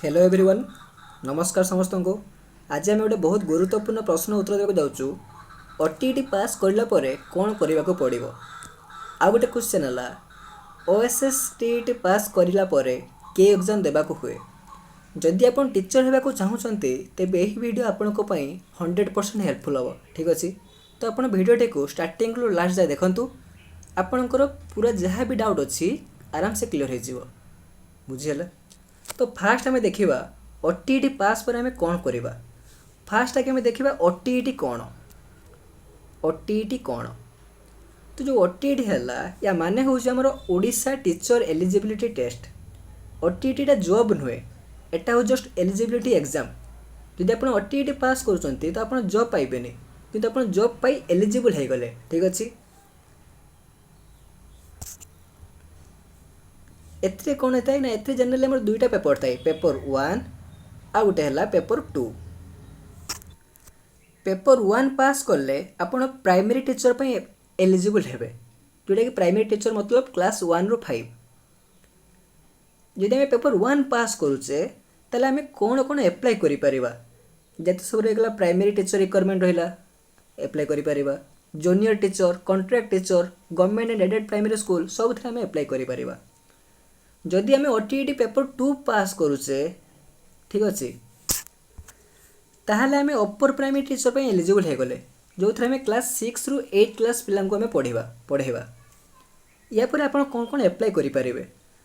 Hello everyone, ନମସ୍କାର ସମସ୍ତଙ୍କୁ। ଆଜି ଆମେ ଗୋଟେ ବହୁତ ଗୁରୁତ୍ୱପୂର୍ଣ୍ଣ ପ୍ରଶ୍ନ ଉତ୍ତର ଦେବାକୁ ଯାଉଛୁ, ଓଟିଇଟି ପାସ୍ କରିଲା ପରେ କ'ଣ କରିବାକୁ ପଡ଼ିବ? ଆଉ ଗୋଟେ କ୍ୱେଶ୍ଚନ୍ ହେଲା, ଓଏସ୍ଏସ୍ ଟିଇଟି ପାସ୍ କରିଲା ପରେ କେଉଁ ଏକ୍ଜାମ୍ ଦେବାକୁ ହୁଏ? ଯଦି ଆପଣ ଟିଚର୍ ହେବାକୁ ଚାହୁଁଛନ୍ତି, ତେବେ ଏହି ଭିଡ଼ିଓ ଆପଣଙ୍କ ପାଇଁ 100% ହେଲ୍ପଫୁଲ୍ ହେବ। ଠିକ୍ ଅଛି, ତ ଆପଣ ଭିଡ଼ିଓଟିକୁ ଷ୍ଟାର୍ଟିଂରୁ ଲାଷ୍ଟ ଯାଏ ଦେଖନ୍ତୁ। ଆପଣଙ୍କର ପୁରା ଯାହା ବି ଡାଉଟ୍ ଅଛି, ଆରାମସେ କ୍ଲିୟର୍ ହେଇଯିବ। ବୁଝିହେଲା? ତ ଫାଷ୍ଟ ଆମେ ଦେଖିବା, ଓଟିଇଟି ପାସ୍ ପରେ ଆମେ କ'ଣ କରିବା। ଫାଷ୍ଟ ଆଗେ ଆମେ ଦେଖିବା ଓଟିଇଟି କ'ଣ। ଓଟିଇଟି କ'ଣ? ତ ଯେଉଁ ଓଟିଇଟି ହେଲା, ୟା ମାନେ ହେଉଛି ଆମର ଓଡ଼ିଶା ଟିଚର ଏଲିଜିବିଲିଟି ଟେଷ୍ଟ। ଓଟିଇଟିଟା ଜବ୍ ନୁହେଁ, ଏଟା ହେଉଛି ଜଷ୍ଟ ଏଲିଜିବିଲିଟି ଏକ୍ଜାମ୍। ଯଦି ଆପଣ ଓଟିଇଟି ପାସ୍ କରୁଛନ୍ତି, ତ ଆପଣ ଜବ୍ ପାଇବେନି, କିନ୍ତୁ ଆପଣ ଜବ୍ ପାଇଁ ଏଲିଜିବଲ୍ ହେଇଗଲେ। ଠିକ୍ ଅଛି। ଏଥିରେ କ'ଣ ହେଇଥାଏ ନା, ଏଥିରେ ଜେନେରାଲି ଆମର ଦୁଇଟା ପେପର୍ ଥାଏ, ପେପର୍ 1 ଆଉ ଗୋଟେ ହେଲା ପେପର୍ 2। ପେପର୍ 1 ପାସ୍ କଲେ ଆପଣ ପ୍ରାଇମେରୀ ଟିଚର୍ ପାଇଁ ଏଲିଜିବଲ୍ ହେବେ, ଯେଉଁଟାକି ପ୍ରାଇମେରୀ ଟିଚର୍ ମତଲବ କ୍ଲାସ୍ 1ରୁ 5। ଯଦି ଆମେ ପେପର୍ 1 ପାସ୍ କରୁଛେ, ତାହେଲେ ଆମେ କ'ଣ କ'ଣ ଆପ୍ଲାଏ କରିପାରିବା? ଯେତେ ସବୁ ରହିଗଲା, ପ୍ରାଇମେରୀ ଟିଚର୍ ରିକ୍ୱାରମେଣ୍ଟ ରହିଲା, ଆପ୍ଲାଏ କରିପାରିବା। Junior teacher, contract teacher, government and aided primary school, ସବୁଥିରେ ଆମେ ଆପ୍ଲାଏ କରିପାରିବା। ଯଦି ଆମେ ଓଟିଇଟି ପେପର୍ 2 ପାସ୍ କରୁଛେ, ଠିକ୍ ଅଛି, ତାହେଲେ ଆମେ ଅପର ପ୍ରାଇମେରୀ ଟିଚର୍ ପାଇଁ ଏଲିଜିବଲ୍ ହେଇଗଲେ, ଯେଉଁଥିରେ ଆମେ କ୍ଲାସ୍ 6ରୁ 8 କ୍ଲାସ୍ ପିଲାଙ୍କୁ ଆମେ ପଢ଼େଇବା। ୟା ପରେ ଆପଣ କ'ଣ କ'ଣ ଆପ୍ଲାଏ କରିପାରିବେ?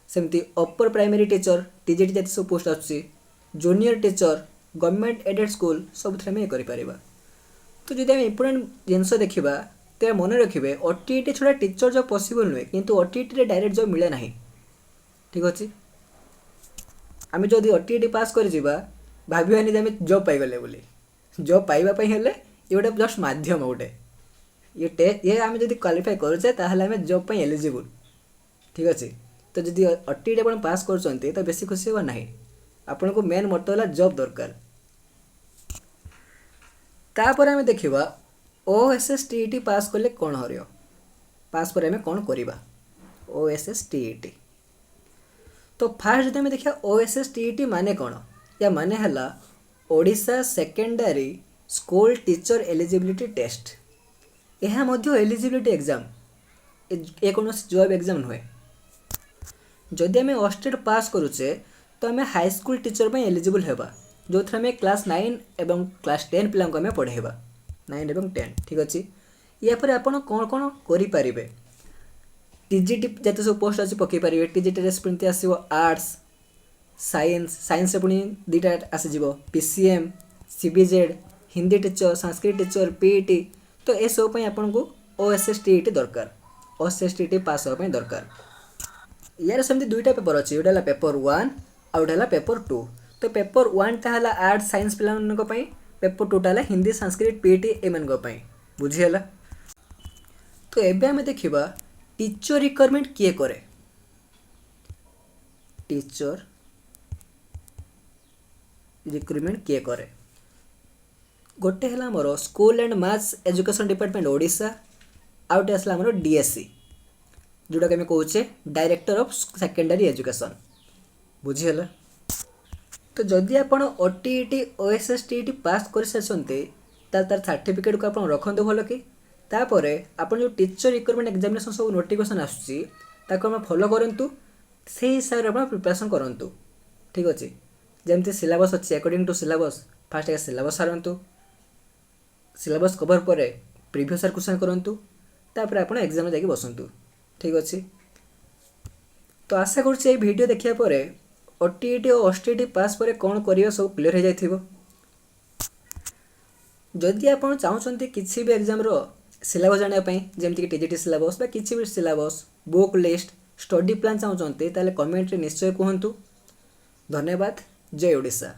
ସେମିତି ଅପର ପ୍ରାଇମେରୀ ଟିଚର୍, ଟିଜିଟି ଯେତେ ସବୁ ପୋଷ୍ଟ ଆସୁଛି, junior teacher, government aided school, ସବୁଥିରେ ଆମେ କରିପାରିବା। ତ ଯଦି ଆମେ ଇମ୍ପୋର୍ଟାଣ୍ଟ ଜିନିଷ ଦେଖିବା, ତେବେ ମନେ ରଖିବେ, ଓଟିଇଟି ଛଡ଼ା ଟିଚର୍ ଜବ୍ ପସିବଲ୍ ନୁହେଁ, କିନ୍ତୁ ଓଟିଇଟିରେ ଡାଇରେକ୍ଟ ଜବ୍ ମିଳେ ନାହିଁ। ଠିକ୍ ଅଛି। ଆମେ ଯଦି ଓଟିଇଟି ପାସ୍ କରିଯିବା, ଭାବିବାନି ଯେ ଆମେ ଜବ୍ ପାଇଗଲେ ବୋଲି। ଜବ୍ ପାଇବା ପାଇଁ ହେଲେ ଇଏ ଗୋଟେ ଜଷ୍ଟ ମାଧ୍ୟମ ଗୋଟେ। ଇଏ ଆମେ ଯଦି କ୍ୱାଲିଫାଏ କରୁଛେ, ତାହେଲେ ଆମେ ଜବ୍ ପାଇଁ ଏଲିଜିବୁଲ୍। ଠିକ୍ ଅଛି। ତ ଯଦି ଓଟିଇଟି ଆପଣ ପାସ୍ କରୁଛନ୍ତି, ତ ବେଶୀ ଖୁସି ହେବ ନାହିଁ। ଆପଣଙ୍କୁ ମେନ୍ ମୋଟୋ ହେଲା ଜବ୍ ଦରକାର। ତାପରେ ଆମେ ଦେଖିବା, ଓଏସ୍ଏସ୍ ଟିଇଟି ପାସ୍ କଲେ କ'ଣ ହରିବ, ପାସ୍ ପରେ ଆମେ କ'ଣ କରିବା। ଓଏସ୍ଏସ୍ ଟିଇଟି, ତ ଫାଷ୍ଟ ଯଦି ଆମେ ଦେଖିବା, ଓଏସ୍ଏସ୍ ଟିଇଟି ମାନେ କ'ଣ? ୟା ମାନେ ହେଲା Odisha secondary school teacher eligibility test. ଏହା ମଧ୍ୟ ଏଲିଜିବିଲିଟି ଏକ୍ଜାମ୍, ଏ କୌଣସି ଜବ୍ ଏକ୍ଜାମ୍ ନୁହେଁ। ଯଦି ଆମେ ଅଷ୍ଟେଟ୍ ପାସ୍ କରୁଛେ, ତ ଆମେ ହାଇସ୍କୁଲ ଟିଚର୍ ପାଇଁ ଏଲିଜିବଲ୍ ହେବା, ଯେଉଁଥିରେ ଆମେ କ୍ଲାସ୍ 9 ଏବଂ କ୍ଲାସ୍ 10 ପିଲାଙ୍କୁ ଆମେ ପଢ଼େଇବା, 9 ଏବଂ 10। ଠିକ୍ ଅଛି। ୟା ପରେ ଆପଣ କ'ଣ କ'ଣ କରିପାରିବେ? ଟିଜିଟି ଯେତେ ସବୁ ପୋଷ୍ଟ ଅଛି, ପକାଇ ପାରିବେ। ଟିଜିଟିରେ ସେମିତି ଆସିବ ଆର୍ଟ୍ସ, ସାଇନ୍ସ, ସାଇନ୍ସରେ ପୁଣି ଦୁଇଟା ଆସିଯିବ, PCM, CBZ, Hindi teacher, Sanskrit teacher, PET. ତ ଏସବୁ ପାଇଁ ଆପଣଙ୍କୁ ଓଏସ୍ଏସ୍ ଟିଇଟି ଦରକାର, ଓଏସ୍ଏସ୍ ଟିଇଟି ପାସ୍ ହେବା ପାଇଁ ଦରକାର। ୟାର ସେମିତି ଦୁଇଟା ପେପର୍ ଅଛି, ଗୋଟେ ହେଲା ପେପର୍ 1 ଆଉ ଗୋଟେ ହେଲା ପେପର୍ 2। ତ ପେପର୍ 1ଟା ହେଲା ଆର୍ଟ୍ସ, ସାଇନ୍ସ ପିଲାମାନଙ୍କ ପାଇଁ, ପେପର୍ 2ଟା ହେଲା ହିନ୍ଦୀ, ସାଂସ୍କ୍ରିଟ, ପିଇଟି ଏମାନଙ୍କ ପାଇଁ। ବୁଝିହେଲା? ତ ଏବେ ଆମେ ଦେଖିବା, ଟିଚର୍ ରିକ୍ୱାରମେଣ୍ଟ କିଏ କରେ। ଟିଚର୍ ରିକ୍ରୁଟମେଣ୍ଟ କିଏ କରେ? ଗୋଟେ ହେଲା ଆମର School and Mass Education Department, Odisha. ଆଉ ଗୋଟେ ଆସିଲା ଆମର ଡିଏସ୍ଇ, ଯେଉଁଟାକି ଆମେ କହୁଛେ ଡାଇରେକ୍ଟର ଅଫ୍ ସେକେଣ୍ଡାରୀ ଏଜୁକେସନ୍। ବୁଝିହେଲା? ତ ଯଦି ଆପଣ ଓଟିଇଟି, ଓଏସ୍ଏସ୍ ଟିଇଟି ପାସ୍ କରିସାରିଛନ୍ତି, ତାହେଲେ ତାର ସାର୍ଟିଫିକେଟ୍କୁ ଆପଣ ରଖନ୍ତୁ ଭଲ କି। ତାପରେ ଆପଣ ଯେଉଁ ଟିଚର୍ ରିକ୍ରୁଟମେଣ୍ଟ ଏକ୍ଜାମିନେସନ୍ ସବୁ ନୋଟିଫିକେସନ୍ ଆସୁଛି, ତାକୁ ଆପଣ ଫଲୋ କରନ୍ତୁ। ସେଇ ହିସାବରେ ଆପଣ ପ୍ରିପାରେସନ୍ କରନ୍ତୁ। ଠିକ୍ ଅଛି। ଯେମିତି ସିଲାବସ୍ ଅଛି, ଆକର୍ଡ଼ିଂ ଟୁ ସିଲାବସ୍ ଫାଷ୍ଟ ଆଗେ ସିଲାବସ୍ ସାରନ୍ତୁ। ସିଲାବସ୍ କଭର୍ ପରେ ପ୍ରିଭିୟସ୍ ଇୟର୍ କ୍ୱେଶ୍ଚନ୍ କରନ୍ତୁ। ତାପରେ ଆପଣ ଏକ୍ଜାମ୍ରେ ଯାଇକି ବସନ୍ତୁ। ଠିକ୍ ଅଛି। ତ ଆଶା କରୁଛି, ଏଇ ଭିଡ଼ିଓ ଦେଖିବା ପରେ ଓଟିଇଟି ଓ ଓଏସ୍ଟିଇଟି ପାସ୍ ପରେ କ'ଣ କରିବା, ସବୁ କ୍ଲିୟର୍ ହେଇଯାଇଥିବ। ଯଦି ଆପଣ ଚାହୁଁଛନ୍ତି କିଛି ବି ଏକ୍ଜାମ୍ର ସିଲାବସ୍ ଜାଣିବା ପାଇଁ, ଯେମିତିକି ଟିଜିଟି ସିଲାବସ୍ ବା କିଛି ବି syllabus, book list, study plan ଚାହୁଁଛନ୍ତି, ତାହେଲେ କମେଣ୍ଟରେ ନିଶ୍ଚୟ କୁହନ୍ତୁ। ଧନ୍ୟବାଦ। ଜୟ ଓଡ଼ିଶା।